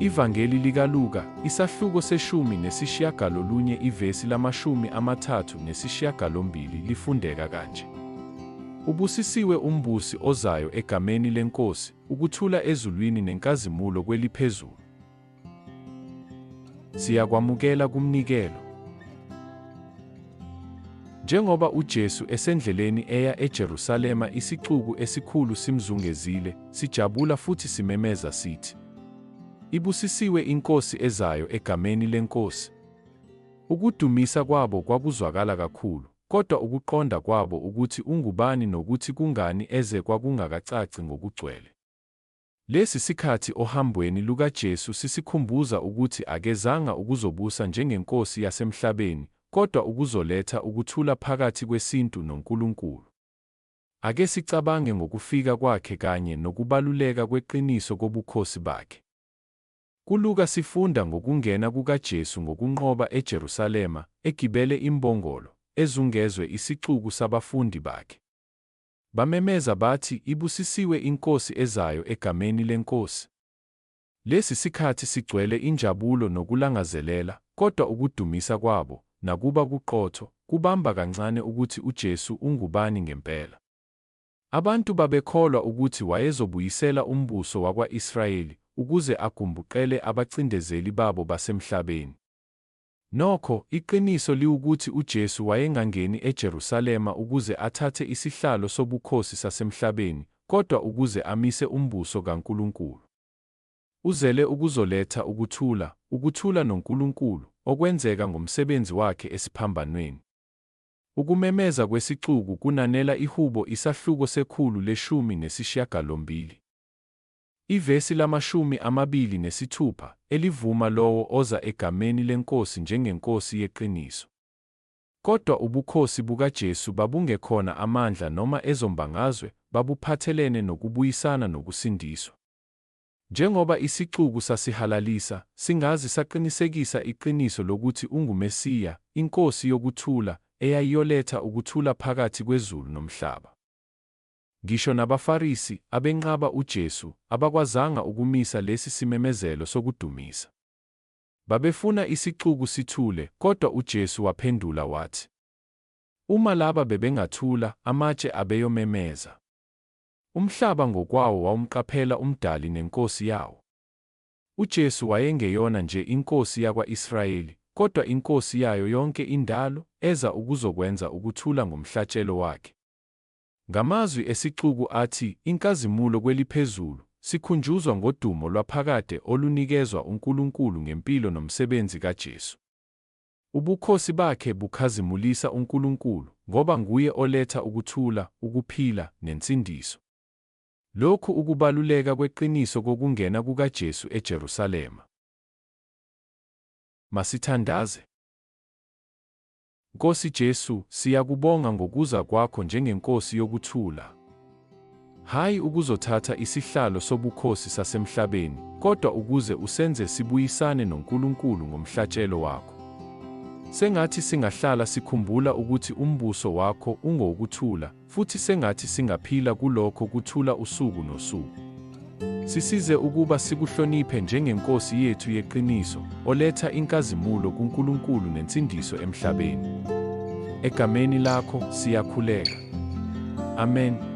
Ivangeli likaLuka, isahluko se-19 ivesi lama-38 lifundeka kanje. Ubusisiwe umbusi ozayo egameni leNkosi, ukuthula ezulwini nenkazimulo kweliphezulu. Siyakwamukela kumnikelo. Njengoba uJesu esendleleni eya eJerusalema isixuku esikhulu simzungezile, sijabula futhi simemeza sithi, Ibusisiwe iNkosi ezayo egameni leNkosi. Ukudumisa kwabo kwakuzwakala kakhulu, kodwa ukuqonda kwabo ukuthi ungubani nokuthi kungani eze kwakungakacaci ngokugcwele. Lesi sikhathi ohambweni lukaJesu sisikhumbuza ukuthi akezanga ukuzobusa njengenkosi yasemhlabeni, kodwa ukuzoletha ukuthula phakathi kwesintu noNkulunkulu. Ake sicabange ngokufika kwakhe kanye nokubaluleka kweqiniso kobukhosi bakhe. KuLuka sifunda ngokungena kukaJesu ngokunqoba eJerusalema, egibele imbongolo, ezungezwe isixuku sabafundi bakhe. Bamemeza bathi, Ibusisiwe iNkosi ezayo egameni leNkosi. Lesi sikhathi sigcwele injabulo nokulangazelela, kodwa ukudumisa kwabo, nakuba kuqotho, kubamba kancane ukuthi uJesu ungubani ngempela. Abantu babekholwa ukuthi wayezobuyisela umbuso wakwa-Israyeli ukuze agumbuqele abacindezeli babo basemhlabeni. Nokho, iqiniso liwukuthi uJesu wayengangeni eJerusalema ukuze athathe isihlalo sobukhosi sasemhlabeni, kodwa ukuze amise umbuso kaNkulunkulu. Uzele ukuzoletha ukuthula, ukuthula noNkulunkulu, okwenzeka ngomsebenzi wakhe esiphambanweni. Ukumemeza kwesixuku kunanela iHubo isahluko 118. Ivesi lama-26, elivuma lowo oza egameni leNkosi njengeNkosi yeqiniso. Kodwa ubukhosi bukaJesu babungekhona amandla noma ezombangazwe, babuphathelene nokubuyisana nokusindiswa. Njengoba isixuku sasihalalisa, singazi saqinisekisa iqiniso lokuthi unguMesiya, iNkosi yokuthula, eyayiyoletha ukuthula phakathi kwezulu nomhlaba. Ngisho nabaFarisi, abenqaba uJesu, abakwazanga ukumisa lesi simemezelo sokudumisa. Babefuna isixuku sithule, kodwa uJesu waphendula wathi, Uma laba bebengathula, amatshe abeyomemeza. Umhlaba ngokwawo wawumqaphela uMdali neNkosi yawo. UJesu wayengeyona nje iNkosi yakwa-Israyeli, kodwa iNkosi yayo yonke indalo, eza ukuzokwenza ukuthula ngomhlatshelo wakhe. Ngamazwi esixuku athi, Inkazimulo kweliphezulu, sikhunjuzwa ngodumo lwaphakade olunikezwa uNkulunkulu ngempilo nomsebenzi kaJesu. Ubukhosi bakhe bukhazimulisa uNkulunkulu, ngoba nguye oletha ukuthula, ukuphila, nensindiso. Lokhu ukubaluleka kweqiniso kokungena kukaJesu eJerusalema. Masithandaze. Nkosi Jesu, siyakubonga ngokuza kwakho njengeNkosi yokuthula. Hhayi ukuzothatha isihlalo sobukhosi sasemhlabeni, kodwa ukuze usenze sibuyisane noNkulunkulu ngomhlatshelo wakho. Sengathi singahlala sikhumbula ukuthi umbuso wakho ungowokuthula, futhi sengathi singaphila kulokho kuthula usuku nosuku. Sisize ukuba sikuhloniphe njengeNkosi yethu yeqiniso, oletha inkazimulo kuNkulunkulu nensindiso emhlabeni. Egameni lakho siyakhuleka. Amen.